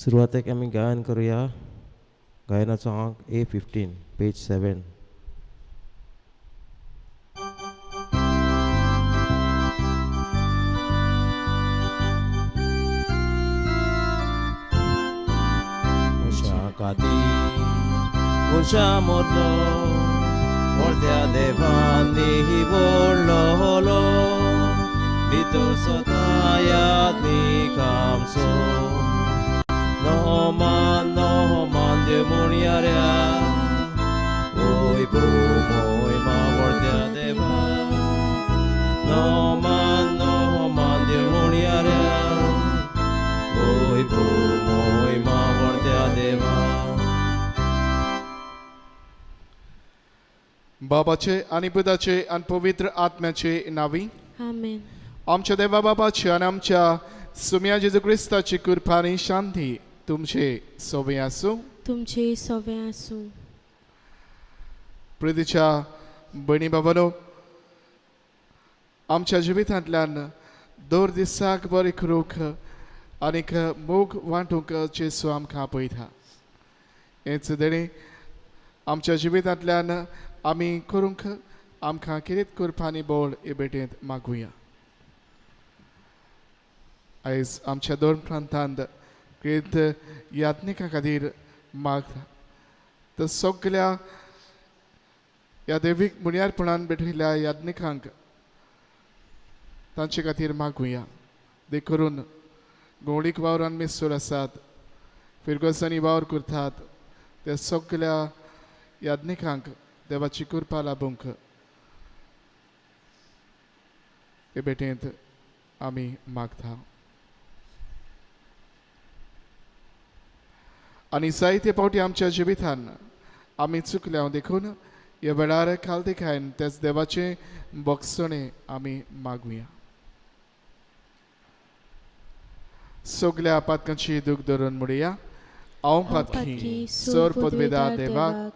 सुरवातेक आमी गायन करुया. गायनाचो आंक A15 page 7. मनशा मोरलो व्हडल्या देवांनी व्हडलो भितर स्वता यादनिकांचो नोमान नोमान देव म्हणयाऱ्या ओय मोय मा व्हडल्या देवा नोमान नोमान देव म्हणयाऱ्या ओय मोय मा व्हडल्या देवा. बाबाचे आनी पुताचे आनी पवित्र आत्म्याचे नावी आमेन. आमच्या देवा बाबाची आनी आमच्या सुम्या जेजू क्रिस्ताची कृपा आनी शांती तुमचे सोबे आसूं. तुमचे सोबे आसूं. प्रितीच्या भयणी बाबानो, आमच्या जिवितांतल्यान दर दिसाक बरी करूंक आनीक मोग वांटूंक जेजू आमकां पळयता. हेच देणें आमच्या जिवितांतल्यान आमी करूंक आमकां कितें कृपा आनी बळ हे भेटेंत मागुया. आयज आमच्या दोन प्रांतांत क्रेत यात्निका खातीर मागता तर सगल्या ह्या देवीक मुनियारपणान भेटयल्ल्या याज्ञिकांक तांचे खातीर मागुया. देखून गोंवळीक वावरान मिसूर आसात, फिरगोसांनी वावर करतात त्या सगल्या याज्ञिकांक देवाची कृपा लाभूंक हे भेटेंत आमी मागता. आनी जायते फावटी आमच्या जिवितान आमी चुकल्या देखून ह्या वेळार खालती खायन त्याच देवाचें बोगसणें आमी मागुया. सगल्या पातकांची दूख धरून म्हणुया, हांव पातकी सर पदवेदा देवाक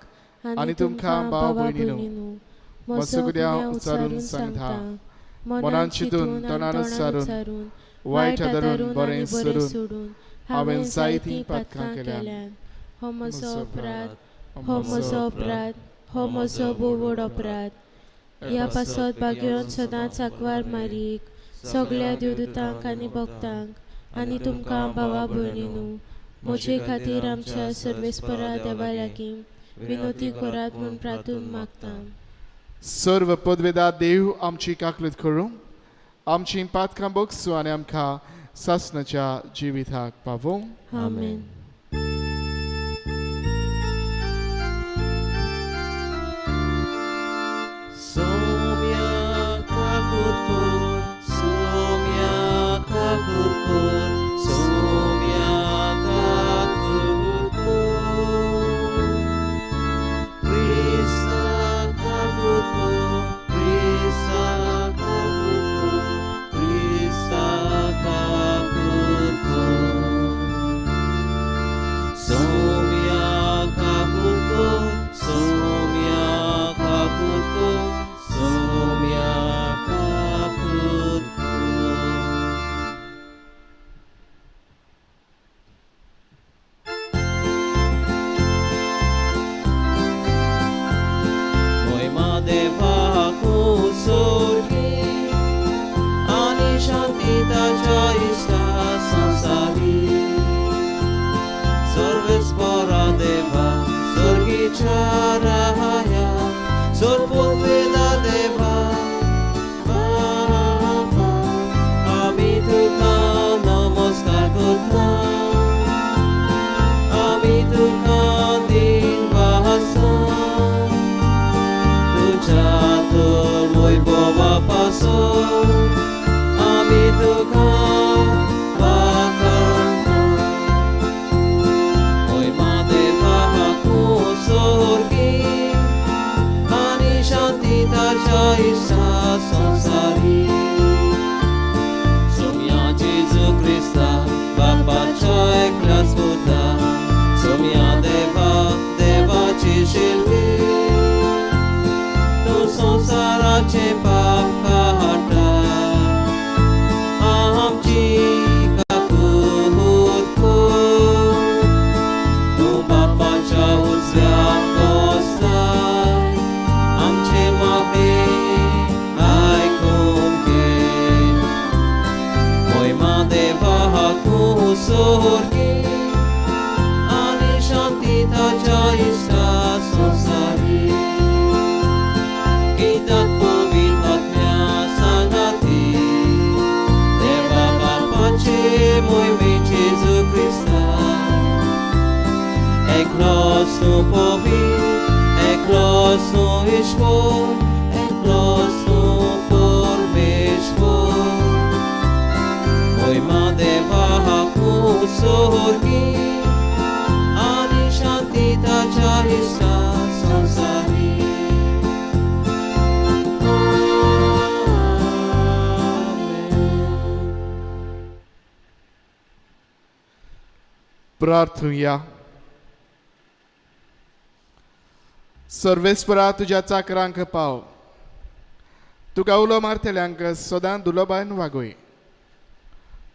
आनी तुमकां भाव भयणीनू म्हजो गुन्यांव उच्चारून सांगता, मनान चिंतून तोंडान उच्चारून वायट धरून बरें सोडून हांवें जायतीं पातकां केल्यात. हो म्हजो अपराध, हो म्हजो अपराध, हो म्हजो भोव व्हड अपराध. ह्या पासत भाग्योन सदांच आंकवार मारीक सगल्या देवदूतांक आनी भक्तांक आनी तुमकां भावा भयणीनू म्हजे खातीर आमच्या सर्वेस्परा देवा लागीं विनोती करात म्हूण प्रार्थून मागता. सर्व पदवेदा देव आमची काकलूत करूं, आमची पातकां बोगसूं आनी आमकां सासणाच्या जिविताक पावोवं. आमेन. सोम्या काकूत कर, सोम्या काकूत कर, सोम्या काकूत कर. क्रिस्ता काकूत कर, क्रिस्ता काकूत कर, क्रिस्ता काकूत कर. सोम्या काकूत कर, सोम्या काकूत कर, सोम्या काकूत कर. मोयमा देवाकू सोर्गी आनी शांती ताच्या इश्टा संवसारी. सर्वेस्परा देवा स्वर्गीच्या राया सोरपुत्वेदा देवा बापा आमी तुका नमस्कार करता, आमी तुका दिन वासा तुझ्या तर वैभवा पासून आमी तुका वाखाणता. मोयमा देवाकू सोर्गी आनी शांती ताच्या इश्टा संवसारी. सोम्या जेजू क्रिस्ता बापाच्या एकल्याच पुता सोम्या देवा देवाची शिल्पी तूं संवसाराचें पाप काडटा आमची काकूत कर. सोर्गी आनी शांती ताच्या इश्टा संवसारी गीतात पवित्र आत्म्या सांगाती देवा बापाचे मोहिमे जेजू क्रिस्ता एकलोच तूं पवित्र एकलोच तूं ईश्वर एकलोच तूं परमेश्वर मोहिमा देवाकू सोर्गी आनी शांती ताच्या इश्टा संवसारी. प्रार्थुया. सर्वेस्परा तुज्या चाकरांक पाव, तुका उलो मारतल्यांक सदां दुलोबायन वागय.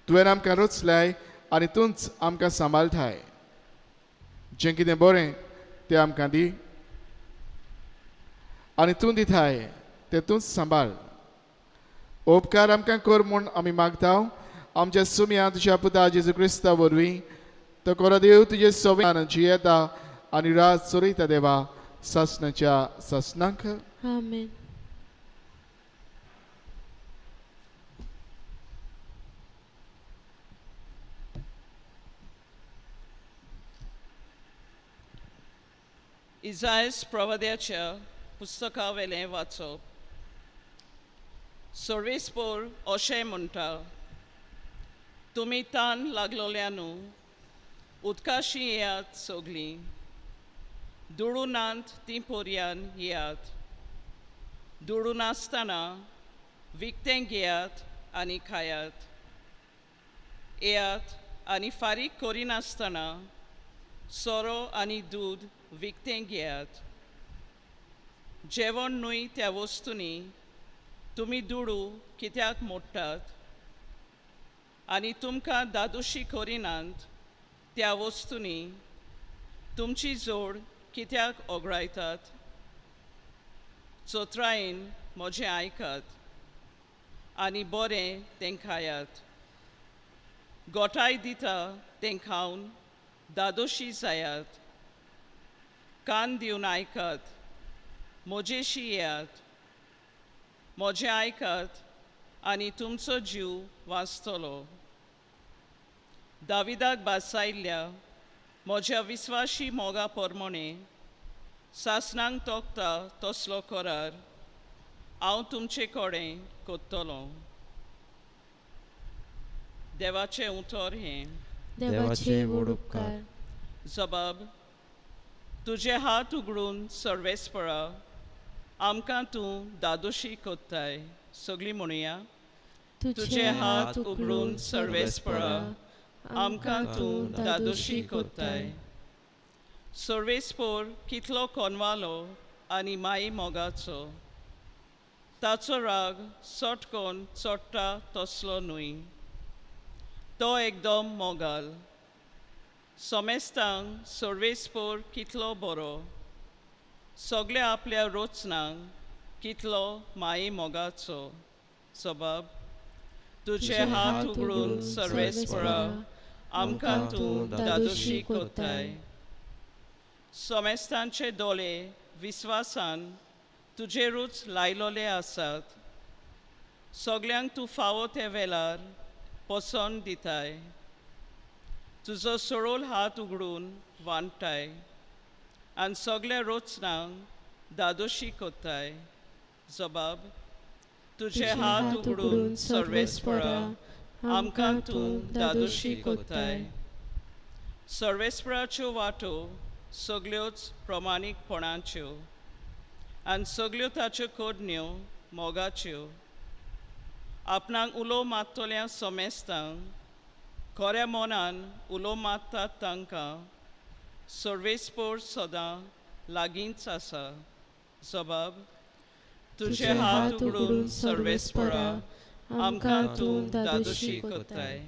तुवें आमकां रचल्याय आनी तूंच आमकां सांबाळटाय. जें कितें बरें तें आमकां दी आनी तूं दिताय तें तूंच सांबाळ. उपकार आमकां कर म्हूण आमी मागता आमच्या सुमया तुज्या पुता जेजू क्रिस्ता वरवीं. तो कोरो देव तुजे सव्यान जियेता आनी राज चलयता देवा सासणाच्या सासणाक. आमेन. इजायस प्रवाद्याच्या पुस्तकावेलें वाचप. सर्वेस्पोर अशें म्हणटा, तुमी तान लागलोल्यानू उदकाशी येयात सगलीं, दुडू नात तीं पोरयान येयात, दुडू नासतना विकतें घेयात आनी खायात, येयात आनी फारीक करिनासतना सोरो आनी दूद विकतें घेयात. जेवण न्हय त्या वस्तूंनी तुमी दुडू कित्याक मोडटात आनी तुमकां दादोशी करिनात त्या वस्तूंनी तुमची जोड कित्याक ओगडायतात. चोत्रायेन म्हजें आयकात आनी बरें तें खायात, गोठाय दिता तें खावन दादोशी जायात. कान दिवन आयकात, म्हजेशी येयात, म्हजें आयकात आनी तुमचो जीव वाचतलो. दाविदाक भासायल्ल्या म्हज्या विस्वाशी मोगा प्रमाणे सासणांक तोखता तसलो करार हांव तुमचे कडेन करतलो. देवाचें उतर हें. देवाचे व्हड उपकार. जबाब, तुजे हात उगडून सर्वेस्परा आमकां तूं दादोशी कोत्ताय. सगळीं म्हणुया, तुजे हात उगडून सर्वेस्परा आमकां तूं दादोशी कोत्ताय. सर्वेस्पोर कितलो कोनवालो आनी माई मोगाचो, ताचो राग सटकोन चडटा तसलो न्हय, तो एकदम मोगाल. सोमेस्तांक सर्वेस्पोर कितलो बरो, सगळ्या आपल्या रोचनांक कितलो माई मोगाचो. जबाब, तुजे हात उगडून सर्वेस्परा आमकां तूं दादोशी कोत्ताय. सोमेस्तांचे दोळे विस्वासान तुजेरूच लायलोले आसात, सगल्यांक तूं फावो ते वेळार पसंत दिताय. तुजो सरोल हात उगडून वांट्टाय आनी सगल्या रोचनांक दादोशी कोत्ताय. जबाब, तुजे हात उगडून सर्वेस्परा आमकां तूं दादोशी कोत्ताय. सर्वेस्पराच्यो वाटो सगल्योच प्रमाणीकपणाच्यो आनी सगल्यो ताच्यो करण्यो मोगाच्यो. आपणाक उलो मारतल्या सोमेस्तांक खऱ्या मनान उलो मारतात तांकां सर्वेस्पोर सदां लागींच आसा. जबाब, तुजे हात उगडून सर्वेस्परा आमकां तूं दादोशी कोत्ताय.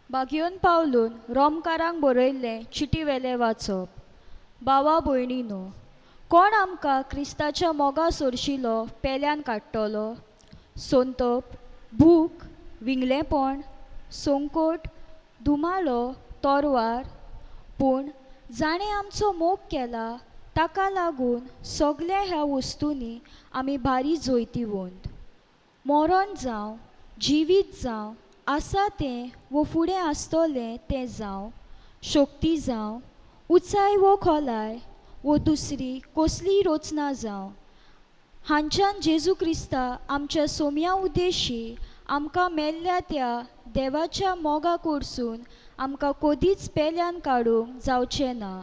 बागयोन पावलून रोमकारांक बरयल्लें चिटी वेलें वाचप. बावा भयणीनो, कोण आमकां क्रिस्ताच्या मोगा सोरशिलो पेल्यान काडटलो? संतप, भूक, विंगलेपण, संकट, धुमालो, तोरवार. पूण जाणें आमचो मोग केला ताका लागून सगल्या ह्या वस्तूंनी आमी भारी जैतिवंत. मरण जावं, जिवीत जावं, आसा तें वो फुडें आसतलें तें जावं, शक्ती जावं, उंचाय वो खोलाय वो दुसरी कसलीय रचना जावं, हांच्यान जेजू क्रिस्ता आमच्या सोम्या उद्देशी आमकां मेल्ल्या त्या देवाच्या मोगा कडसून आमकां कदीच पेल्यान काडूंक जावचें ना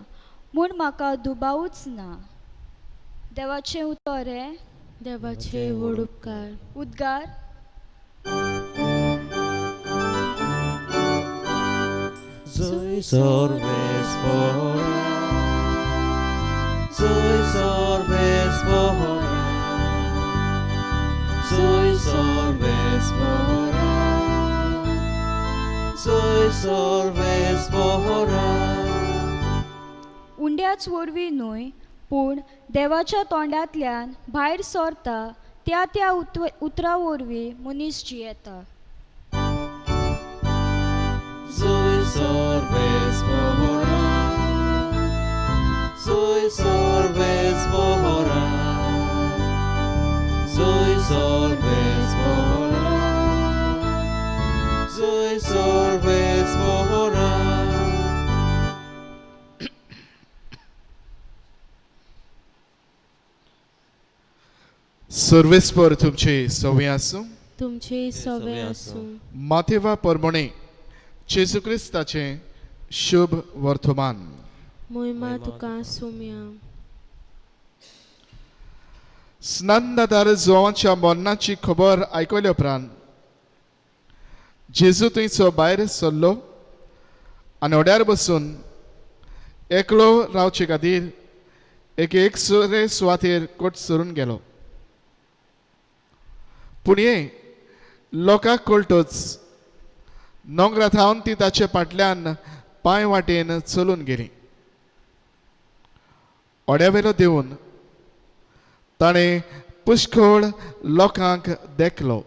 म्हूण म्हाका दुबावूच ना. देवाचें उतर हें. देवाचे व्हड उपकार. उद्गार. जंय सर्वेस्पोरा, जंय सर्वेस्पोरा, जंय सर्वेस्पोरा, जंय सर्वेस्पोरा. उंड्याच वरवीं न्हय पूण देवाच्या तोंडांतल्यान भायर सरता त्या त्या उतरा वरवीं मनीस जियेता. जंय सर्वेस्पोरा, जंय सर्वेस्पोरा, जंय सर्वेस्पोरा, जंय सर्वेस्पोरा. सर्वेस्पर तुमचे सवे आसूं. तुमचे सवे आसूं. माथेवा परमणे जेजू क्रिस्ताचें शुभ वर्तमान. मोहिमा तुका सोम्या. स्नानदादार जुवांच्या मरणाची खबर आयकल्या उपरांत जेजू थंयचो भायर सरलो आनी होड्यार बसून एकलो रावचे खातीर एक एकसुरे सुवातेर कोट सरून गेलो. पूण हें लोकांक कळटच नोंगरा थावन ती ताचे फाटल्यान पांय वाटेन चलून गेली. होड्या वेलो देवन ताणें पुष्कळ लोकांक देखलो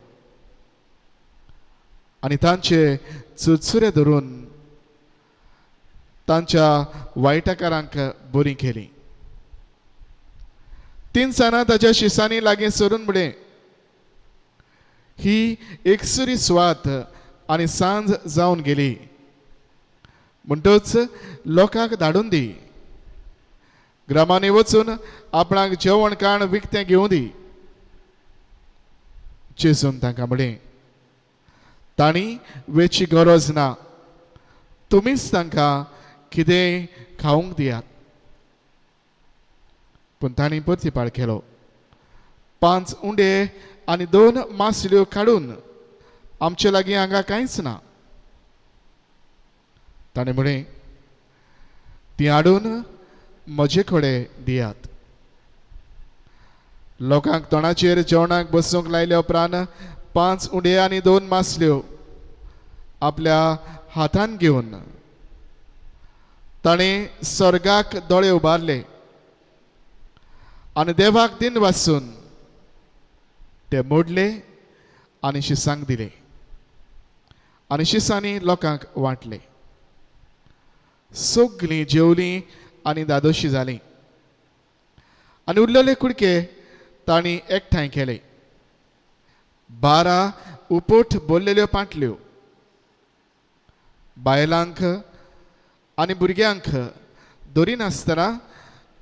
आनी तांचे चुरचुरे धरून तांच्या वायटकारांक बरी केली. तिनसाना ताच्या शिसांनी लागीं सरून म्हणलें, ही एकसुरी सुवात आनी सांज जावन गेली, म्हणटच लोकांक धाडून दी, ग्रामांनी वचून आपणाक जेवण खाण विकतें घेवं दी. जेजून तांकां म्हणलें, तांणी वेची गरज ना, तुमीच तांकां कितेंय खावंक दियात. पूण तांणी प्रतिपाळ केलो, 5 उंडे आनी 2 मासल्यो काडून आमचे लागीं हांगा कांयच ना. ताणें म्हणलें, ती हाडून म्हजे कडेन दियात. लोकांक तोंडाचेर जेवणाक बसूंक लायल्या उपरांत 5 उंडे आनी 2 मासल्यो आपल्या हातान घेवन ताणें स्वर्गाक दोळे उबारले आनी देवाक दिन वासून ते मोडले आनी शिसांक दिले आनी शिसांनी लोकांक वांटले. सगलीं जेवलीं आनी दादोशी जालीं आनी उरलेले कुडके तांणी एकठांय केले. 12 उपोट भरलेल्यो पांटल्यो. बायलांक आनी भुरग्यांक धरिनासतना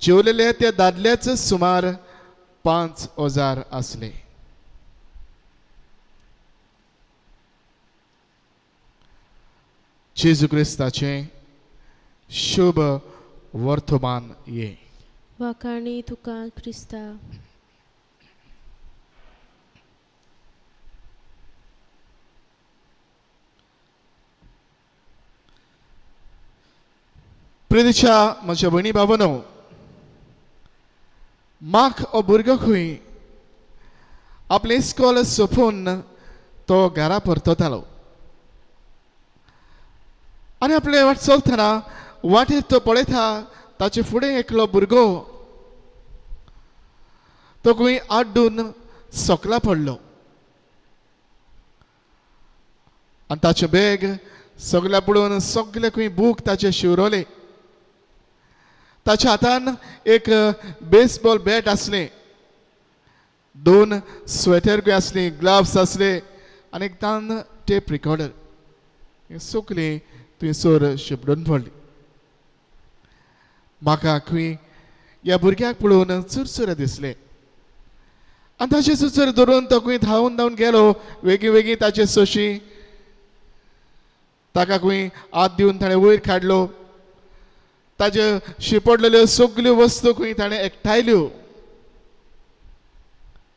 जेवलेले त्या दादल्याच सुमार 5000 आसले. जेजू क्रिस्ताचें शुभ वर्तमान ये. वाखाणी तुका क्रिस्ता. प्रितीच्या म्हज्या भयणी बाबानो, माक हो भुरगो खंय आपलें इस्कॉल सोंपून तो घरा परततालो आनी आपले वाट चलतना वाटेर तो पळयता ताचे फुडें एकलो भुरगो तो खंय आड्डून सकला पडलो आनी ताचें बॅग सगल्या पळोवन सगळे खंय बूक ताचे शिवरले. ताच्या हातान एक बेसबॉल बॅट आसलें, 2 स्वेटर खंय आसली, ग्लव्स आसले आनी एक तान टेप रिकॉर्डर. हें सगळें थंयसर शिपडून पडली. म्हाका खंय ह्या भुरग्याक पळोवन चुरचुरे दिसले आनी ताचे चुरचुरे धरून तो खंय धांवन धांवन गेलो. वेगीं वेगीं ताचे सोशी ताका खंय हात दिवन ताणें वयर काडलो. ताच्यो शिपडलेल्यो सगल्यो वस्तू खंय ताणें एकठांयल्यो.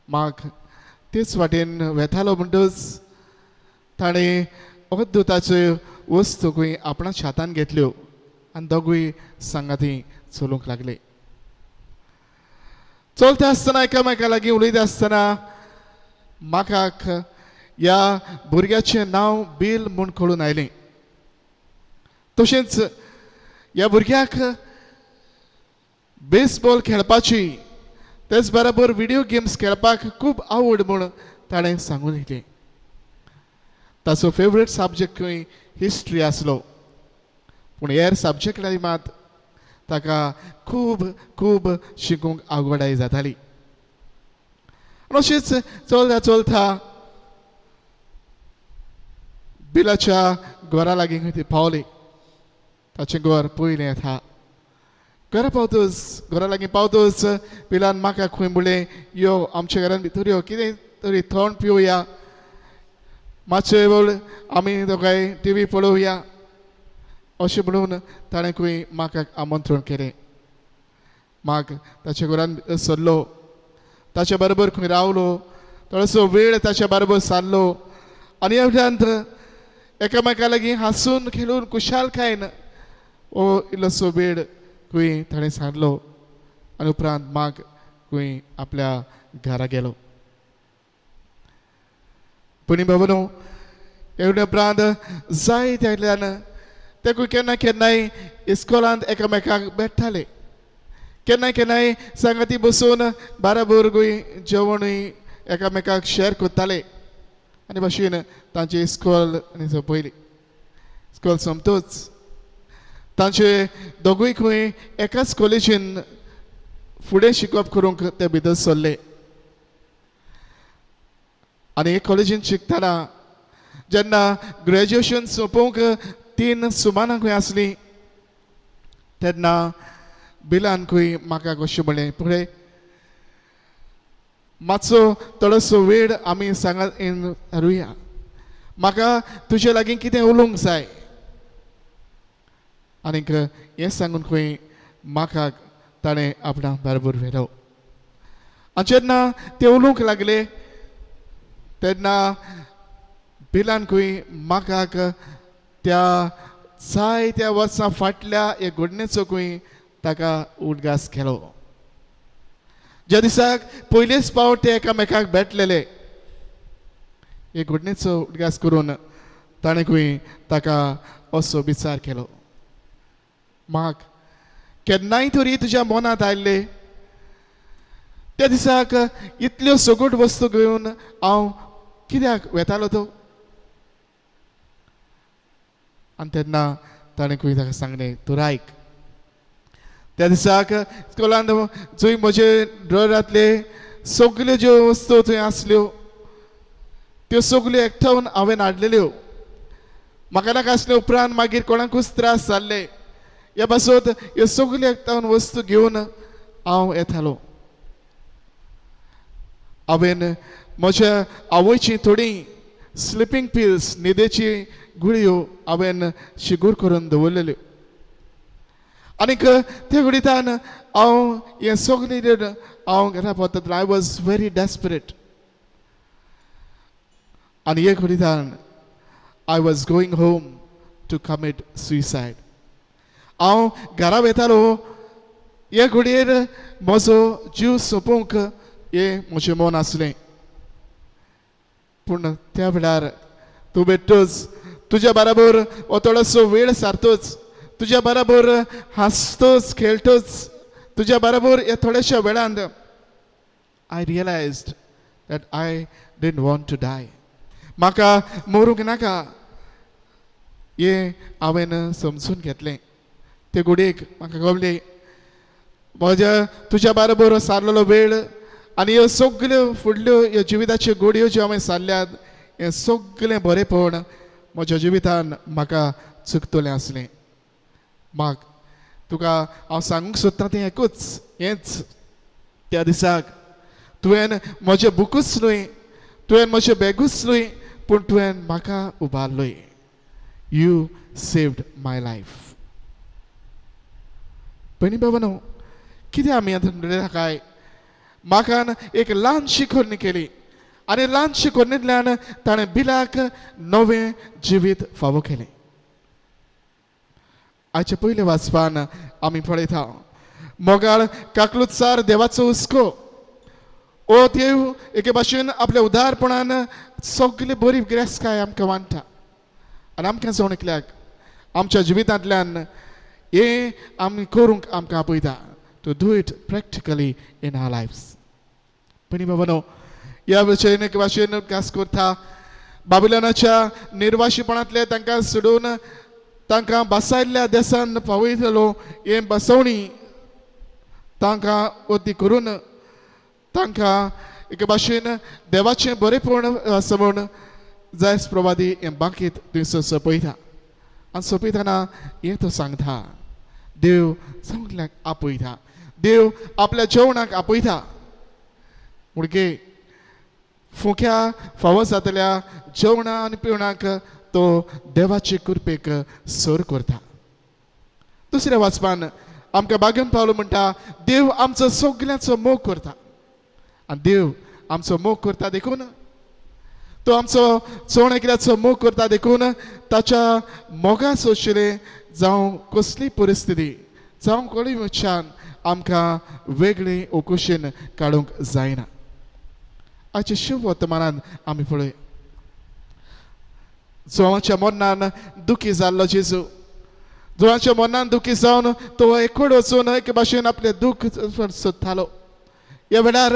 म्हाका तेच वाटेन वेतालो म्हणटच ताणें अद्भुताच्यो वस्तू खंय आपणाच्या हातान घेतल्यो आनी दोगूय सांगाती चलूंक लागले. चलता आसतना एकामेका लागीं उलयता आसतना म्हाका ह्या भुरग्याचें नांव बील म्हूण कळून आयलें. तशेंच ह्या भुरग्याक बेसबॉल खेळपाची तेच बराबर व्हिडियो गेम्स खेळपाक खूब आवड म्हूण ताणें सांगून दिलें. ताचो फेवरेट सब्जेक्ट खंय हिस्ट्री आसलो, पूण हेर सब्जेक्टांनी मात ताका खूब खूब शिकूंक आवडाय जाताली. अशेंच चलता चलता बिलाच्या घरा लागीं खंय ती पावली. ताचें घर पयलें येता. घरा पावतच, घरा लागीं पावतच बिलान म्हाका खंय म्हणलें, यो आमच्या घरान भितर यो, कितें तरी थंड पिवया, मातशे वेळ आमी दोगांय टी व्ही पळोवया अशें म्हणून ताणें खंय म्हाका आमंत्रण केलें. म्हाका ताच्या घरान सरलो, ताच्या बरोबर खंय रावलो, थोडोसो वेळ ताच्या बरोबर सारलो आनी ह्या उपरांत एकामेका लागीं हांसून खेळून खुशालकायेन हो इल्लोसो वेळ खंय ताणें सारलो आनी उपरांत म्हाका खंय आपल्या घरा गेलो. पूण बाबा एवढ्या उपरांत जाय त्यातल्यान ते खंय केन्ना केन्नाय इस्कॉलांत एकामेकाक भेट्टाले. केन्ना केन्नाय सांगाती बसून बाराबर खंय जेवणूय एकामेकाक शेअर करताले आनी भाशेन तांचे इस्कॉल आनी सोंपयली. इस्कॉल सोंपतूच तांचे दोगूय खंय एकाच कॉलेजीन फुडें शिकप करूंक ते भितर सरले आनी हे कॉलेजीन शिकतना जेन्ना ग्रॅज्युएशन सोंपोवंक 3 सुमानां खंय आसलीं तेन्ना बिलान खंय म्हाका कशें म्हणलें, पळय मातसो थोडोसो वेळ आमी सांगात हारुया, म्हाका तुजे लागीं कितें उलोवंक जाय. आनीक हें सांगून खंय म्हाका ताणें आपणा बरोबर व्हेलो. आनी जेन्ना ते उलोवंक लागले तेन्ना बिलान खंय म्हाका त्या जायत्या वर्सां फाटल्या हे घडणेचो खंय ताका उडगास केलो. ज्या दिसाक पयलेच फावट ते एकामेकाक भेटलेले हे घडणेचो उडगास करून ताणें खंय ताका असो विचार केलो, म्हाक केन्नाय तरी तुज्या मनांत आयिल्ले त्या दिसाक इतल्यो सगट वस्तू घेवन हांव कित्याक वेतालो तो. आनी तेन्ना ताणें खंय ताका सांगलें, तूं आयक, त्या दिसाक स्कुलांत जंय म्हजे ड्रॉरांतले सगल्यो ज्यो वस्तू थंय आसल्यो त्यो सगल्यो एकठावन हांवें हाडलेल्यो. म्हाका नाका आसले उपरांत मागीर कोणाकूच त्रास जाल्ले ह्या पासत ह्यो सगल्यो एकठावन वस्तू घेवन हांव येतालो. हांवें म्हज्या आवयची थोडी स्लिपींग पिल्स, न्हिदेची गुळयो हांवें शिगूर करून दवरलेल्यो आनीक त्या घडितान हांव हें सगळें हांव घरा पावता. I was very desperate आनी हे घडितान I was going home to commit suicide. हांव घरा वेतालो हे घडयेर म्हजो जीव सोंपोवंक हें म्हजें मन आसलें, पूण त्या वेळार तूं बेठोच तुज्या बराबर हो थोडोसो वेळ सारतोच, तुज्या बराबर हांसतोच खेळटोच, तुज्या बराबर ह्या थोड्याश्या वेळान I realised that I didn't want to die. म्हाका मरूंक नाका हें हांवें समजून घेतलें. ते घडयेक म्हाका कळ्ळें म्हज्या तुज्या बरोबर सारलेलो वेळ आनी ह्यो सगल्यो फुडल्यो ह्यो जिविताच्यो घडयो ज्यो हांवें सारल्यात हें सगळें बरेंपण म्हज्या जिवितान म्हाका चुकतलें आसलें. म्हाका तुका हांव सांगूंक सोदतां तें एकूच हेंच, त्या दिसाक तुवें म्हजें बुकूच न्हय, तुवें म्हजें बॅगूच न्हय, पूण तुवें म्हाका उबारलोय. You saved my life. भयणी बाबानो, कितें आमी आतां म्हणटा काय म्हाका एक ल्हानशी करणी केली आनी ल्हानशी करणेंतल्यान ताणें बिलाक नवें जिवीत फावो केलें. आयचे पयले वाचपान आमी पळयता मोगाळ काकलुतसार देवाचो हुस्को. ओ देव एके भाशेन आपल्या उदारपणान सगळे बरी गिरेस्तकाय आमकां वांट्टा आनी आमकां जावन एकल्याक आमच्या जिवितांतल्यान हें आमी करूंक आमकां आपयता, to do it practically in our lives. पयलीं बाबानो, ह्या विशयन एके भाशेन खास करता बाबिलोनाच्या निर्वाशीपणांतले तांकां सोडून तांकां बसायल्ल्या देसान पावयतलो हें बसवणी तांकां वती करून तांकां एके भाशेन देवाचें बरेंपण आसा म्हूण जायस प्रवादी हें बाकीत थंयसर सोंपयता. आनी सोंपयतना हें तो सांगता, देव सगल्यांक आपयता, देव आपल्या जेवणाक आपयता. मुडगे फुक्या फावो जातल्या जेवणा आनी पिवणाक तो देवाचे कृपेक सर करता. दुसऱ्या वाचपान आमकां बागेवन पावलो म्हणटा देव आमचो सगल्यांचो मोग करता आनी देव आमचो मोग करता देखून तो आमचो चोण एकल्याचो मोग करता देखून ताच्या मोगा सोशिले जावं कसली परिस्थिती जावं कोणी मनशान आमकां वेगळी ओकुशीन काडूंक जायना. आयच्या शिव वर्तमानान आमी पळय जुवाच्या मरणान दुखी जाल्लो जेजू, जुवाच्या मरणान दुखी जावन तो एकवट वचून एके भाशेन आपलें दुख्ख सोदतालो. ह्या वेळार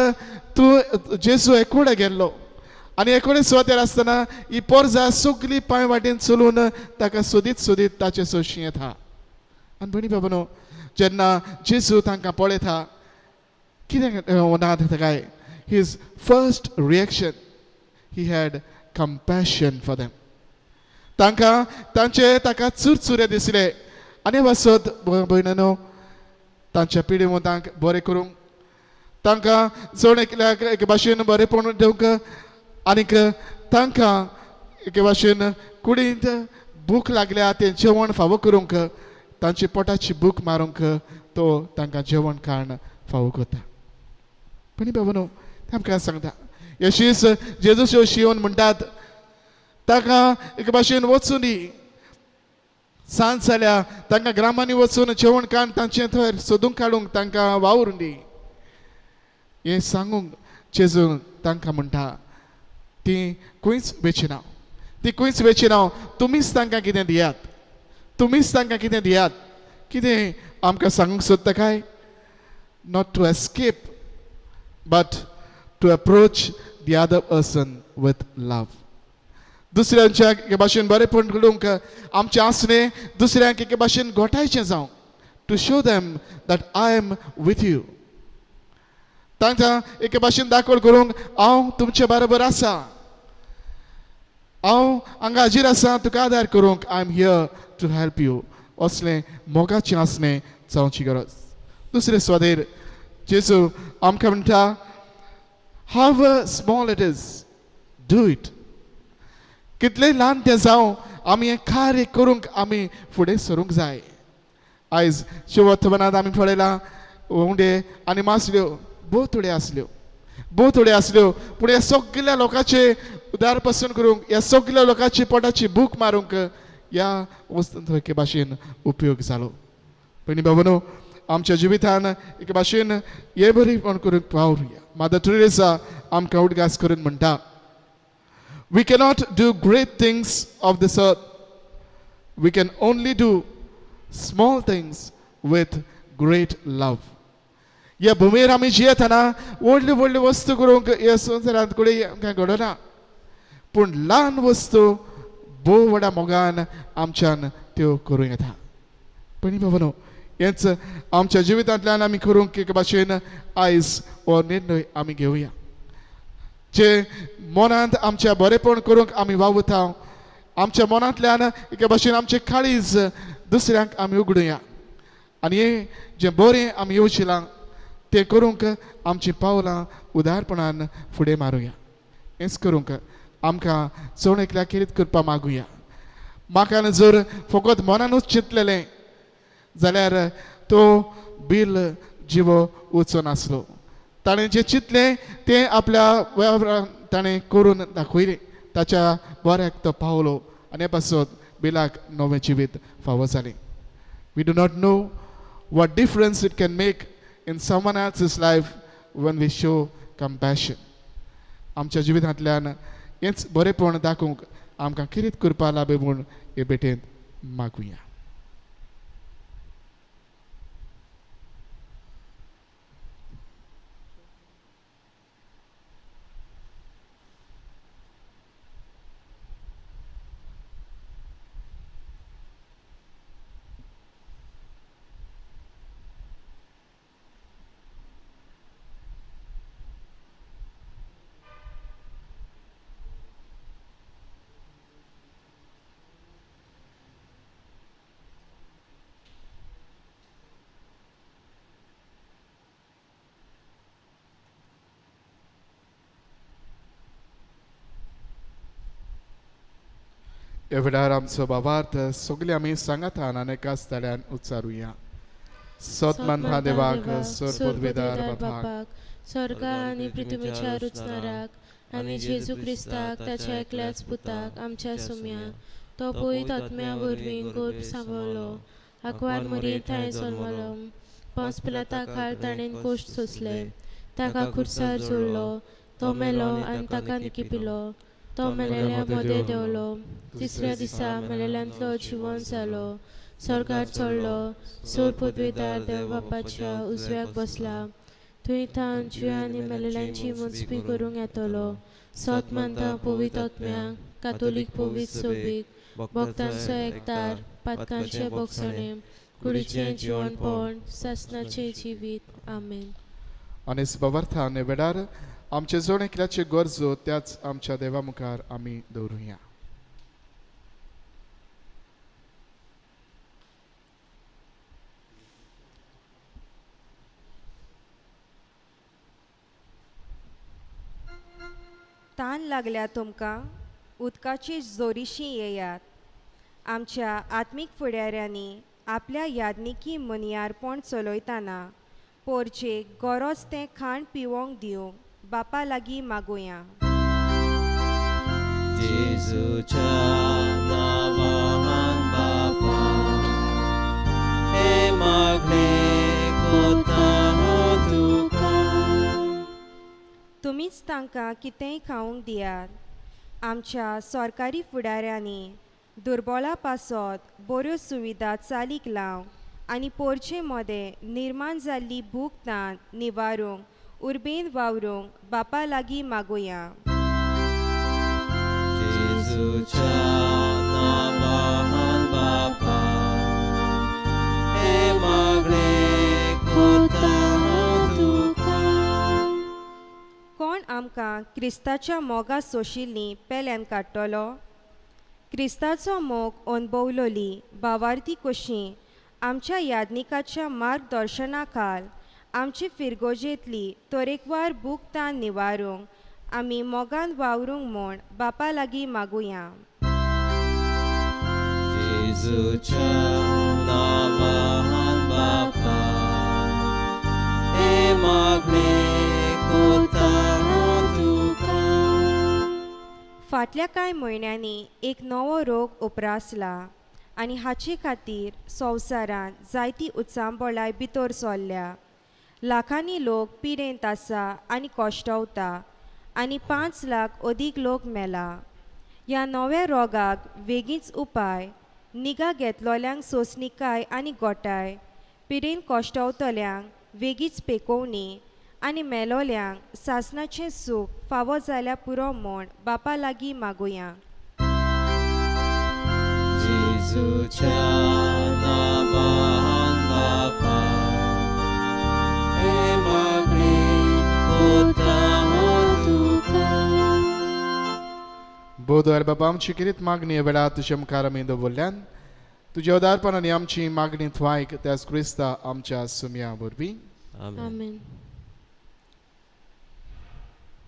तूं जेजू एकवडे गेल्लो आनी एकोडे सुवातेर आसतना ही पोरजा सगली पांय वाटेन चलून ताका सोदीत सोदीत ताचे सोशी येता. आनी भयणी बाबानो, जेन्ना जेजू तांकां पळयता कितें ना काय, his first reaction he had compassion for them. तांकां तांचे ताका चुरचुरे दिसले आनी वसत भयणानो तांच्या पिढी तांकां बरें करूंक, तांकां जण एकल्याक एके भाशेन बरेंपण दिवंक आनीक तांकां एके भाशेन कुडींत भूक लागल्या तें जेवण फावो करूंक, तांची पोटाची भूक मारूंक तो तांकां जेवण खाण फावो करता. पण बाबानो, ते आमकां सांगता यशीस जेजू शिवून म्हणटात ताका एके भाशेन वचूं दी, सांज जाल्या तांकां ग्रामांनी वचून जेवण खाण तांचें थंय सोदूंक काडूंक तांकां वावरून दी. हें सांगूंक जेजू तांकां म्हणटा ती खंयच वेचिना, ती खंयच वेचिना, तुमीच तांकां कितें दियात, तुमीच तांकां कितें दियात. कितें आमकां सांगूंक सोदता काय, not to escape but to approach the other person with love. दुसऱ्यांच्या एके भाशेन बरेंपण घडोवंक आमचें आसणें दुसऱ्यांक एके भाशेन गोठायचें जावं, to show them that I am with you. तांकां एके भाशेन दाखोवण करूंक हांव तुमचे बरोबर आसा, हांव हांगा हाजीर आसा तुका आदार करूंक, I am here to help you. असलें मोगाचें आसणें जावची गरज. दुसरे स्वादेर जेजू आमकां म्हणटा how small it is do it. कितलें ल्हान तें जावं आमी हें कार्य करूंक आमी फुडें सरूंक जाय. आयज शिववर्तमानांत आमी पळयलां उंडे आनी मासल्यो भोव थोड्यो आसल्यो, भोव थोड्यो आसल्यो, पूण ह्या सगल्या लोकांचे उदार पसून करूंक, ह्या सगल्या लोकांची पोटाची भूक मारूंक ह्या वस्तूंचो एके भाशेन उपयोग जालो. पयलीं बाबानो, आमच्या जिवितान एके भाशेन हे बरेंपण करूंक पावरुया. मादर तेरेसा आमकां उडगास करून म्हणटा, we cannot do great things of this earth, we can only do small things with great love. ह्या भुमेर आमी जियेतना व्हडल्यो व्हडल्यो वस्तू करूंक ह्या संवसारांत कडेन आमकां घडना, पूण ल्हान वस्तू भोव व्हडा मोगान आमच्यान त्यो करूं येता. पयलीं बाबा हेंच आमच्या जिवितांतल्यान आमी करूंक एक भाशेन आयज हो निर्णय आमी घेवया. जे मनांत आमच्या बरेपण करूंक आमी वावुरता, आमच्या मनांतल्यान एके भाशेन आमचें काळीज दुसऱ्यांक आमी उगडुया आनी हें जें बरें आमी येवजिलां तें करूंक आमचीं पावलां उदारपणान फुडें मारुया. हेंच करूंक आमकां चण एकल्या खेरीत करपा मागुया. म्हाका जर फकत मनानूच चिंतलेलें जाल्यार तो बिल जिवो वचो नासलो. ताणें जें चिंतलें तें आपल्या वेव्हारान ताणें करून दाखयलें. ताच्या बऱ्याक तो पावलो आनी हे पासत बिलाक नवें जिवीत फावो जालें. We do not know what difference it can make in someone else's life when we show compassion. आमच्या जिवितांतल्यान हेंच बरेपण दाखोवंक आमकां खेरीत करपा लाभे म्हूण हे भेटेंत मागुया. ह्या वेळार आमचो बाबार्थ सगळे आमी सांगातान आनी एकाच ताळ्यान उच्चारुया. सत मानता देवाक, सर पदवेदार बापाक, स्वर्गा आनी पृथ्वीच्या रुचणाराक आनी जेजू क्रिस्ताक ताच्या एकल्याच पुताक आमच्या सुम्याक, तो पवित्र आत्म्या वरवीं गर्भ सांबाळलो, आंकवार मरये थंय जल्मलो, पोंस पिलाता खाल ताणें कोश्ट सोंसले, ताका खुर्सार जोडलो, तो मेलो आनी ताका निकिपिलो, तो मेलेल्या मदें देंवलो, तिसऱ्या दिसा मेलेल्यांतलो जिवन जालो, स्वर्गार चडलो, सोर पदवेदार देव बापाच्या उजव्याक बसला, थंय थावन जिव्या आनी मेलेल्यांची मोजपी करूंक येतलो. सत मानता पवित्र आत्म्याक, कातोलीक पवित्र सोबीक, भक्तांचो एकतार, पातकांचें भोगसणें, कुडीचें जिवनपण, सासणाचें जिवीत. आमेन. आनी बाबार्थान वेळार आमचे जण एकल्याच्यो गरजो त्याच आमच्या देवा मुखार आमी दवरुया. तान लागल्या तुमकां उदकाची जोरीशी येयात. आमच्या आत्मीक फुडाऱ्यांनी आपल्या यादनिकी मनियारपण चलयतना पोरचेक गरज तें खाण पिवोंक दिवंक बापा लागीं मागुया. जेजूच्या नांवान बापा हें मागणें कोता तुका. तुमीच तांकां कितेंय खावंक दियात. आमच्या सरकारी फुडाऱ्यांनी दुर्बोळा पासत बऱ्यो सुविधा चालीक लावंक आनी पोरचे मदें निर्माण जाल्ली भूक तान निवारूंक उर्बेन वावरूंक बापा लागीं मागुया. जेजूच्या नांवान बापा हें मागणें कोता तुका. कोण आमकां क्रिस्ताच्या मोगा सोशिल्लीं पेल्यान काडटलो? क्रिस्ताचो मोग अणभवलोली भावार्थी कशी आमच्या यादनिकाच्या मार्गदर्शना खाल आमची फिरगोजेंतली तरेकवार भूक तान निवारूंक आमी मोगान वावरूंक म्हूण बापा लागीं मागुया. जेजूच्या नांवान बापा हें मागणें कोता तुका. फाटल्या कांय म्हयन्यांनी एक नवो रोग उप्रासला आनी हाचे खातीर संवसारांत जायती उचांबळाय भितर सरल्या. लाखांनी लोक पिडेंत आसा आनी कश्टवता आनी 5 लाख अदीक लोक मेला. ह्या नव्या रोगाक वेगींच उपाय, निगा घेतलोल्यांक सोंसणीकाय आनी गोटाय, पिडेन कश्टवतल्यांक वेगीच पेकोवनी आनी मेलोल्यांक सासणाचें सूख फावो जाल्यार पुरो म्हूण बापा लागीं मागुया. जेजूच्या नांवान बापा हें मागणें कोत्ता तुका. बोधवार बाबा आमची किरीत मागणी वेळा तुज्या मुखार आमी दवरल्यान तुज्या उदारपण आनी आमची मागणी थवायक त्याच क्रिस्ता आमच्या सुमया वरवीं. आमेन.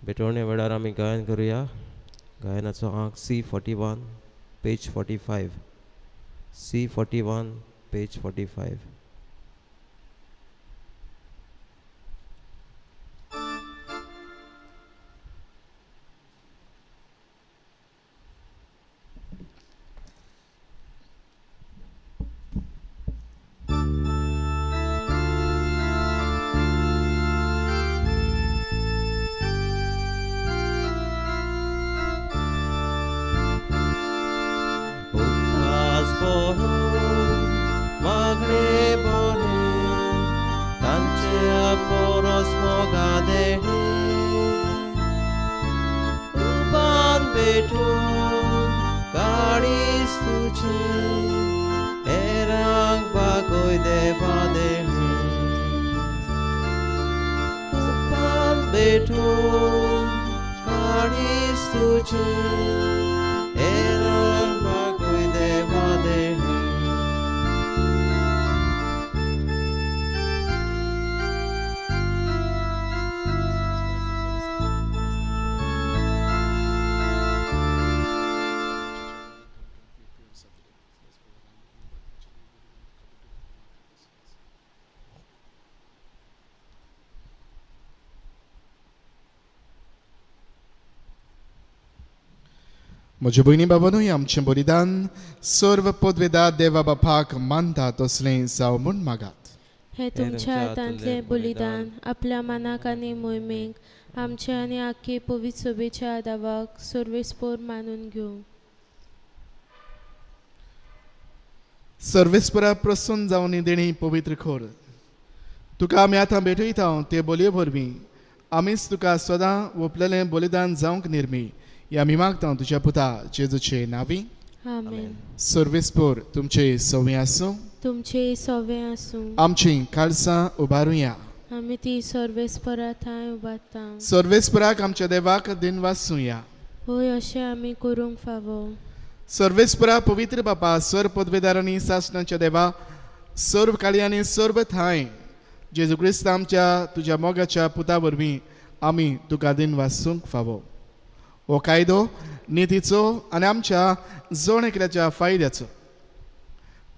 भेटवणे वेळार आमी गायन करुया. गायनाचो आंक C41 page 45. C41 page 45. मागणे बरे तांचे परस मोगा देणे उपान भेटून काळीज तुझे हेरांक बागोय देवा देणे उपान भेटून काळीज तुझे हेरांक बागोय देवा देणे. म्हज्या भयणी बाबानूय आमचें बलिदान सर्व पदवेदार देवा बापाक मानता तसलें जावं म्हूण मागात. हे तुमच्या हातांतलें बलिदान आपल्या मनाक आनी मोहिमेक आमच्या आनी आख्खे पवित्र सभेच्या दावाक सर्वेस्पोर मानून घेवं. सर्वेस्परा प्रसन्न जावन देणी पवित्र खोर तुका आमी आतां भेटयता ते बोलये वरवीं आमीच तुका सदां ओपलेलें बलिदान जावंक निर्मी या आमी मागता तुज्या पुता जेजूचे नावी. आमेन. सर्वेस्पोर तुमचे सवे आसूं. तुमचे सवे आसूं. आमची काळसां उबारुया. आमी ती सर्वेस्परा थंय उबारता. सर्वेस्पराक आमच्या देवाक दिनवासुया. होय अशें आमी करूंक फावो. सर्वेस्परा पवित्र बापा सर्व पदवेदारांनी सासणाच्या देवा सर्व काळयांनी सर्व थांय जेजू क्रिस्त आमच्या तुज्या मोगाच्या पुता वरवीं आमी तुका दिनवासूंक फावो. हो कायदो नितीचो आनी आमच्या जण एकल्याच्या फायद्याचो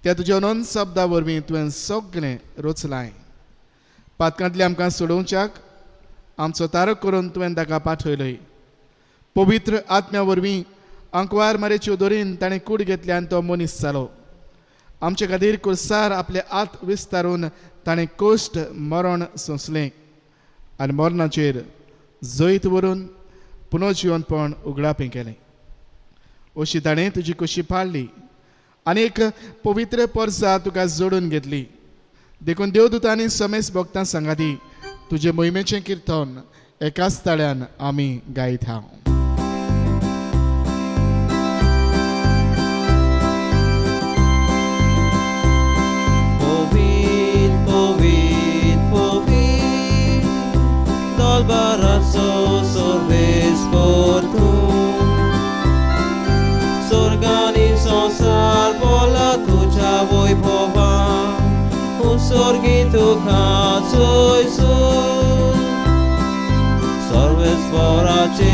त्या तुज्या अनंत शब्दा वरवीं तुवें सगळें रचलाय. पातकांतलें आमकां सोडोवच्याक आमचो तारक करून तुवें ताका पाठयलय. पवित्र आत्म्या वरवीं आंकवार मारेच्यो दोरीन ताणें कूड घेतली आनी तो मनीस जालो. आमचे खातीर कुर्सार आपले आत विस्तारून ताणें कश्ट मरण सोंसलें आनी मरणाचेर जैत व्हरून पुनर्जिवनपण उगडापें केलें. अशी ताणें तुजी कशी पाळ्ळी आनी एक पवित्र परसा तुका जोडून घेतली. देखून देवदूतांनी समेस भक्तां सांगाती तुजे मोहिमेचें किर्तन एकाच ताळ्यान आमी गायत हांव. पवित्र पवित्र पवित्र दलबाराचो सर्वेस्पोर तूं स्वर्गानी संवसार बोला तुज्या वैभवान उत्सर्गी तुका चोयसो सर्वेस्पोराची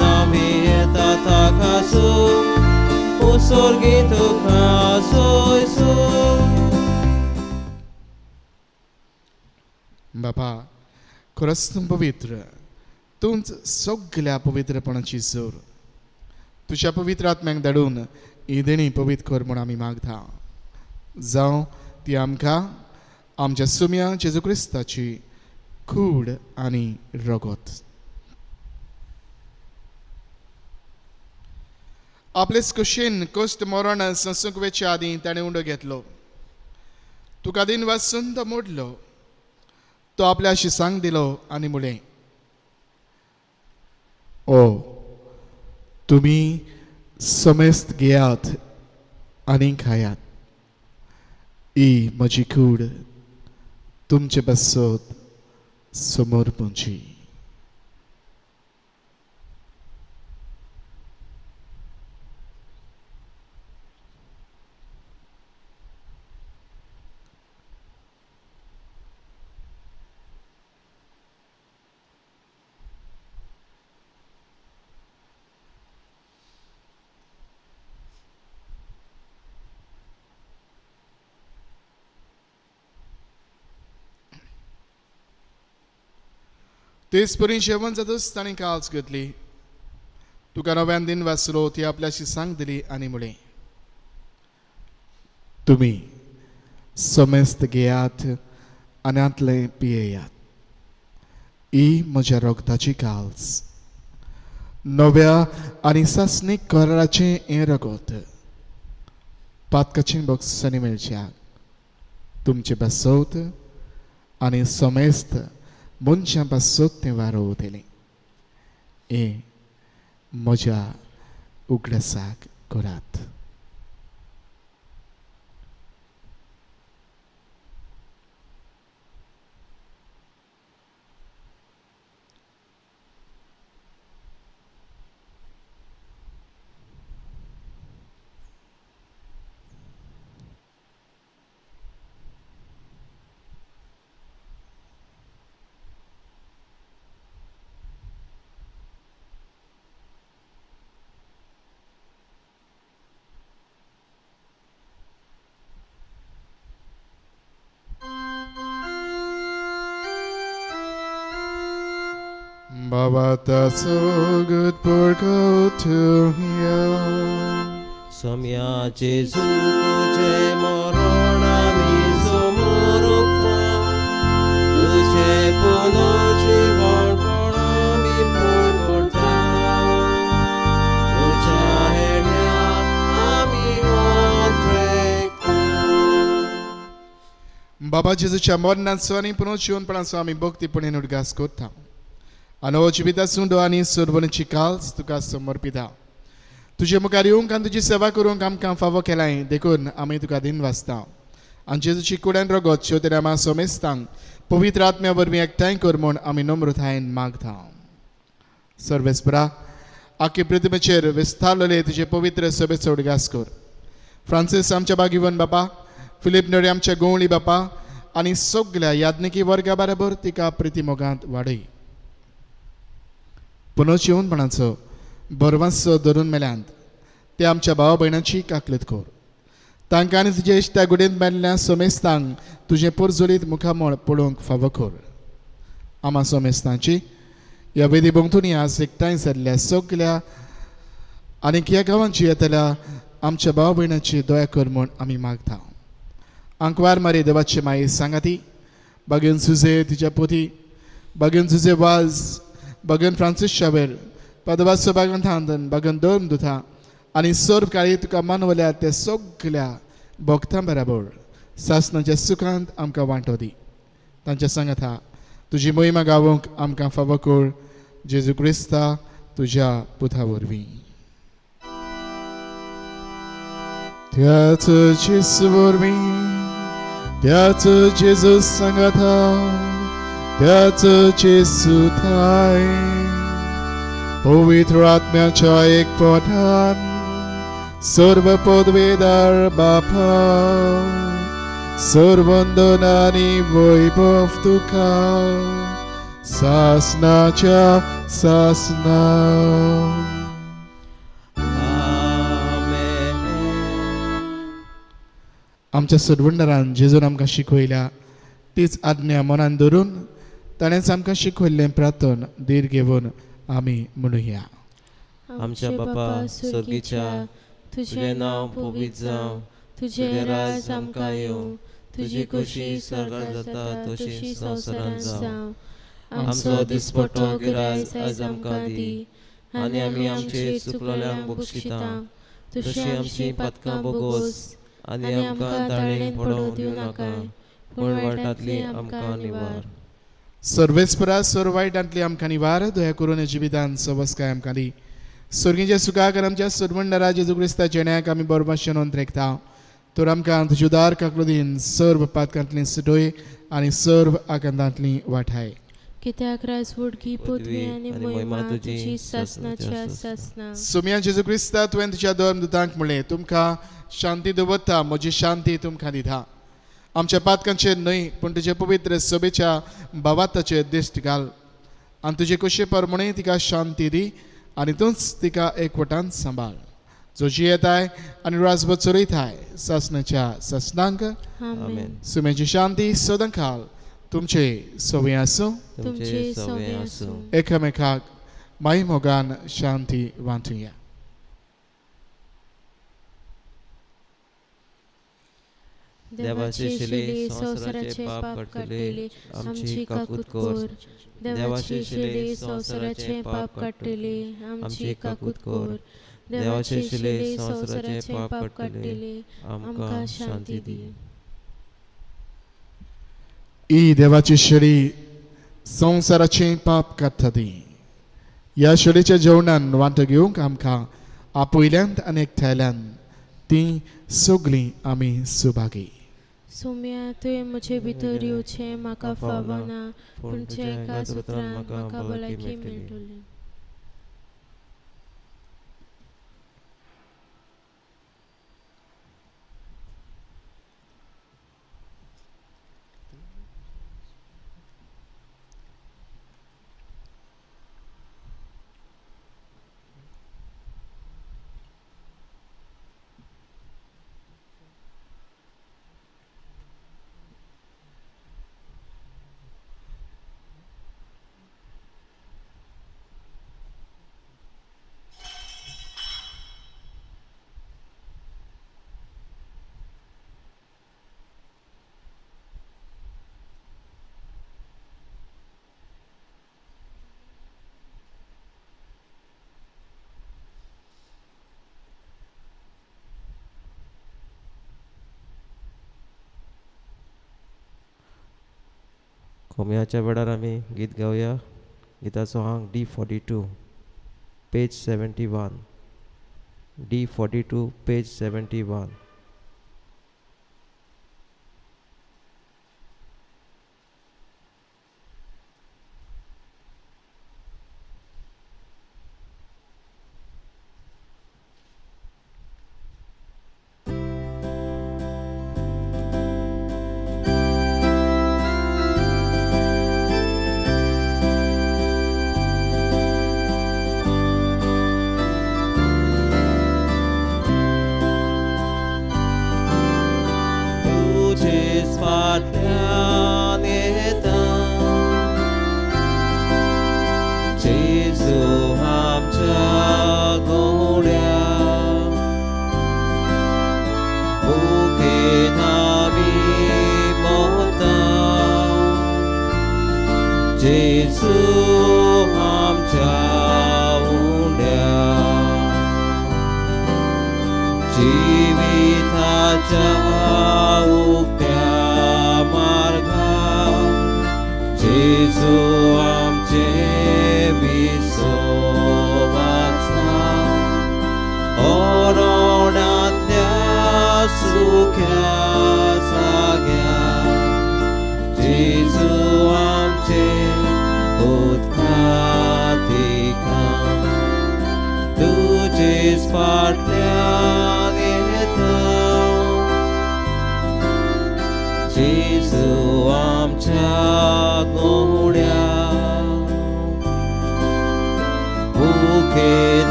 नामी येता ताका उत्सर्गी तुका चोयसो. बापा खरोच तूं पवित्र, तूंच सगल्या पवित्रपणाची जोर. तुज्या पवित्र आत्म्याक धाडून ही देणी पवित्र कर म्हूण आमी मागता. जावं ती आमकां आमच्या सुम्या जेजू क्रिस्ताची कूड आनी रगत. आपलेच कुशीन कश्ट मरण संसूंक वेचे आदीं ताणें उंडो घेतलो. तुका दिन वाचून तो मोडलो. तो आपल्या शिसांक दिलो आनी म्हणलें, ओ तुमी समेस्त घेयात आनी खायात, ही म्हजी कूड तुमचे पासत समर्पणची. तेच परी जेवण जातच ताणें काळज घेतली, तुका नव्यान दिन वाचलो, ती आपल्याशी सांग दिली आनी म्हणलें, तुमी समेस्त घेयात आनी हांतलें पियेयात, ही म्हज्या रगताची काळज, नव्या आनी सासणीक कराराचें हें रगत पातकाचें बक्षांनी मेळच्याक तुमचे पासत आनी समेस्त मनशां पासत तें वारोवतलें. हें म्हज्या उगडासाक करात. Baba so good for go to him. Samya Jesu tujhe morona mi somorukta, tujhe punojivan pona mi purta, tujha herya ami otrekta. Baba Jesuच्या मरणाचो आनी पुनर्जीवनपणाचो आमी भक्तीपणान उडगास करता आनी हो जिविता सुंदो आनी सर्वणची काल्स तुका समर्पिता. तुजे मुखार येवंक आनी तुजी सेवा करूंक आमकां फावो केलाय, देखून आमी तुका दिन वाचता. आनी जेजूची कुड्यान रगत शेवतेर आमा सोमेस्तांक पवित्र आत्म्या वरवीं एकठांय कर म्हूण आमी नम्रतायेन मागता. सर्वेस्परा, आख्खे पृथ्वीचेर विस्तारलेले तुजे पवित्र सभेचो उडगास कर. फ्रांसीस आमच्या बागिवन बापा, फिलीप नोरी आमच्या गोवळी बापा आनी सगल्या याज्ञिकी वर्गा बराबर तिका प्रिती मोगांत वाडय. पुनर्जीवनपणाचो बरवासो धरून मेल्यांत ते आमच्या भावा भयणांची काकलत कर. तांकां आनी तुजे इश्टा गुडयेंत मेल्ल्या सोमेस्तांक तुजें पोरजोलीत मुखामळ पळोवंक फावो कर. आमा सोमेस्तांची ह्या वेदी भोंवतणी आज एकठांय जाल्ल्या सगल्या आनी ह्या गांवांची येतल्या आमच्या भाव भयणांची दया कर म्हूण आमी मागता. आंकवार मारी देवाची माई सांगाती, बागेन सुजे तिच्या पोती, बागेन सुजे वाज, बागेन फ्रांसीस शावेर, पदवासो बागन थांदन, बागन दोन दुथा आनी सर्व काळी तुका मानवल्या त्या सगल्या भक्तां बराबर सासणाच्या सुखांत आमकां वांटो दी. तांच्या सांगाता तुजी मोहिमा गावोंक आमकां फावो कर, जेजू क्रिस्ता तुज्या पुता वरवीं. त्याच जेजू वरवीं, त्याच जेजू सांगाता, त्याच जेजू थाय, पवित्र आत्म्याच्या एकपणान सर्व पदवेदार बापा, सर्वंदन आनी वैभव तुका सासनाच्या सासना. आमच्या सरवंडरान जेजून आमकां शिकयल्या तीच आज्ञा मनान धरून ताणेंच आमकां शिकयल्लें प्रार्थन धीर घेवन आमी म्हणुया. आमच्या बापा स्वर्गीच्या, तुझें नांव पवित्र जावं, तुझें राज आमकां येवं, तुजी खोशी स्वर्गांत जाता तशी संवसारांत जावं. आमचो दिसपट्टो गिरायस आयज आमकां दी, आनी आमी आमचे चुकलेल्यांक बक्षिता तशी आमची पातकां बोगोस, आनी आमकां ताळेन पडोवंक दिवं नाका, पूण वायटांतली आमकां निवार. सर्वेस्परा सर्व वायटांतली आमकां निवार, दया करून जिवितान सवस्काय आमकां दी. स्वर्गीच्या सुखाक आमच्या सुरवंडरा जेजू क्रिस्ताच्या न्यायाक आमी बरोबर नोंद रेखता. तर आमकां तुज्या उदार काकलुदीन सर्व पातकांतली सुटोय आनी सर्व आकांतांतली वाठाय. कित्याक राजवडकी पदवी आनी महिमा तुजी सासनाच्या सासना. सोम्या जेजू क्रिस्ता, तुवें तुज्या धर्मदूतांक म्हणलें, तुमकां शांती दवरता, म्हजी शांती तुमकां दिता. आमच्या पातकांचेर न्हय पूण तुजे पवित्र सभेच्या भावाताचेर दिश्ट घाल आनी तुजे कुशे प्रमाणे तिका शांती दी आनी तूंच तिका एकवटान सांबाळ, जो जियेताय आनी राजभर चलयताय सासनाच्या सासनांक. आमेन. सुम्याची शांती सदांकाल तुमचे सवय आसूं. तुमचे सवय आसूं. एकामेकाक माई मोगान शांती वांटुया. देवाचे शिले संवसाराचे पाप काडटले, आमची काकूत कर. देवाचे शिले संवसाराचे पाप काडटले, आमची काकूत कर. देवाचे शिले संवसाराचे पाप काडटले, आमकां शांती दी. ई देवाची शेळी संवसाराचें पाप काडटा ती. ह्या शेळीच्या जेवणान वांटो घेवंक आमकां आपयल्यांत आनी एकठांयल्यान ती सगळीं आमी सुभागी. सोम्या, तुवें म्हजे भितर येवचें म्हाका फावना, पूण तुज्या एका सुत्रान म्हाका भलायकी मेळटली. कोमयाच्या वेळार आमी गीत गावया. गिताचो आंक D42 page 71. D42 page 71.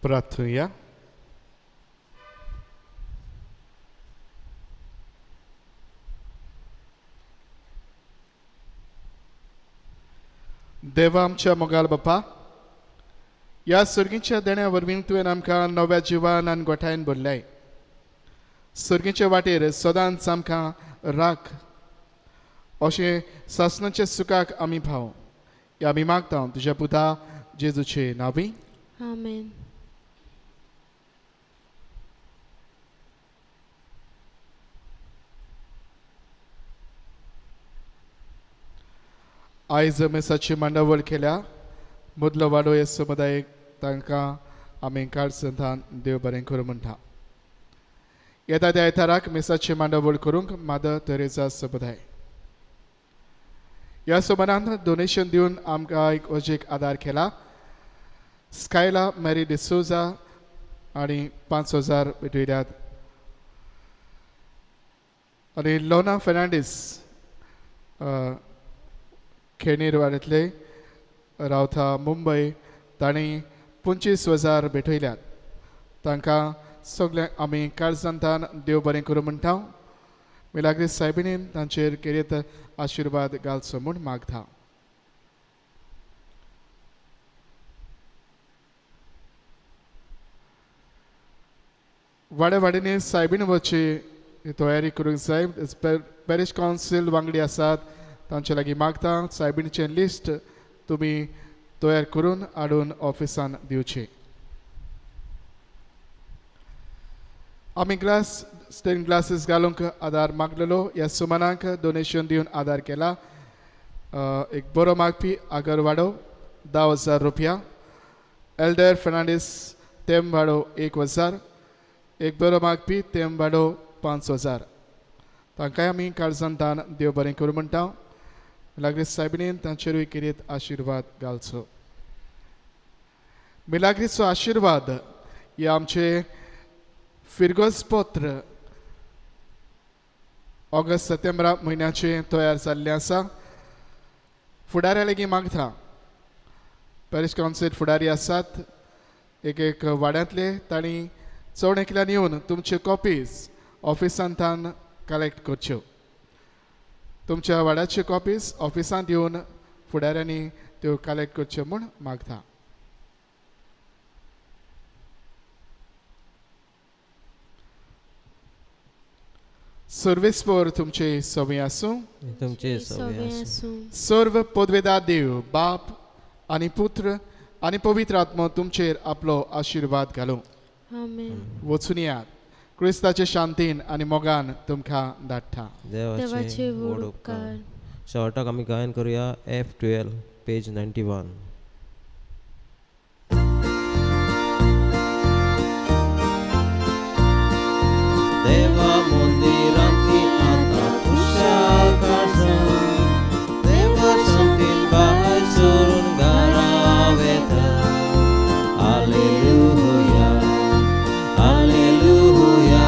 प्रार्थुया. देवा आमच्या मोगाल बापा, ह्या सर्गीच्या देण्या वरवीं तुवें आमकां नव्या जिवान आनी गोठायन भरल्याय. सर्गीचे वाटेर सदांच आमकां राख अशें सासणाच्या सुखाक आमी भाव ह्या आमी मागता तुज्या पुता जेजूचे नांवी. आमेन. आयज मेसाची मांडावळ केल्या मदलो वाडो हे समुदायक तांकां आमी काळसंतान देव बरें करूं म्हणटा. येता त्या आयताराक मेसाची मांडावळ करूंक मादर तेरेजा समुदाय ह्या सुमारान डोनेशन दिवन आमकां एक अजीक आदार केला. स्कायला मॅरी डिसोजा आनी 5,000 भेटयल्यात. आनी लोना फेर्नांडीस खेणीर वाड्यांतले रावता मुंबय तांणी 25,000 भेटयल्यात. तांकां सगळ्यांक आमी काळजांतान देव बरें करूं म्हणटा. मिलाग्रीस सायबिणीन तांचेर केरीत आशिर्वाद घालचो म्हूण मागता. वाड्या वाड्यांनी सायबीण वचची तयारी करूंक जाय. पॅरिश कावन्सील वांगडी आसात तांचे लागीं मागता सायबीणचें लिस्ट तुमी तयार करून हाडून ऑफिसान दिवचें. आमी ग्लास स्टेन ग्लासीस घालूंक आदार मागलेलो. ह्या सुमानाक डोनेशन दिवन आदार केला. एक बरो मागपी आगरवाडो 10,000 रुपया, एल्डर फेर्नांडीस तेमवाडो 1,000, एक बरो मागपी तेमवाडो 5,000. तांकांय आमी काळजांतान देव बरें करूं म्हणटा. मिलाग्रीस सायबिणीन तांचेरूय केरीत आशिर्वाद घालचो. मिलाग्रीचो आशिर्वाद हे आमचे फिरगोज पत्र ऑगस्ट सप्टेंबरा म्हयन्याचें तयार जाल्लें आसा. फुडाऱ्या लागीं मागता. पॅरिश कावन्सील फुडारी आसात एक एक वाड्यांतले, तांणी चड एकल्यान येवन तुमच्यो कॉपीज ऑफिसांतान कलेक्ट करच्यो. तुमच्या वाड्याच्यो कॉपीज ऑफिसांत येवन फुडाऱ्यांनी त्यो कलेक्ट करच्यो म्हूण मागता. सर्वेस्पर तुमचे सवे आसूं. तुमचे सवे आसूं. सर्व पदवेदार देव बाप आनी पुत्र आनी पवित्र आत्मो तुमचेर आपलो आशिर्वाद घालूं. आमेन. वचून यात क्रिस्ताचे शांतीन आनी मोगान तुमकां धाडटा. देवाचे व्हड उपकार. शेवटाक आमी गायन करूया F12 page 91. देवा मंदिरांतली आतां खुशाल काळजां, देवा शांतीन भायर सरून घरा वेता. Hallelujah, hallelujah,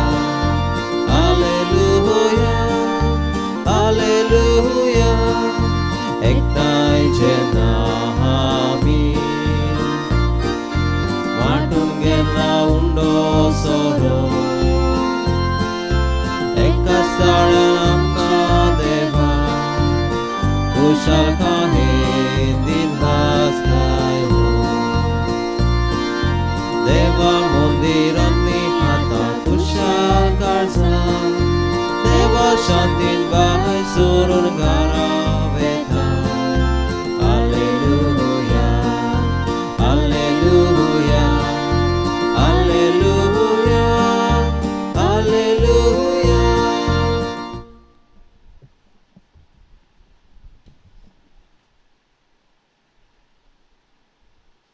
hallelujah, hallelujah. एकठांय जेन्ना आमी वांटून गेला उंडो सोरो, देवा खुशालकायेन दिल्हास गायो. देवा मंदिरांतली आतां खुशाल काळजां, देवा शांतीन भायर सरून घरा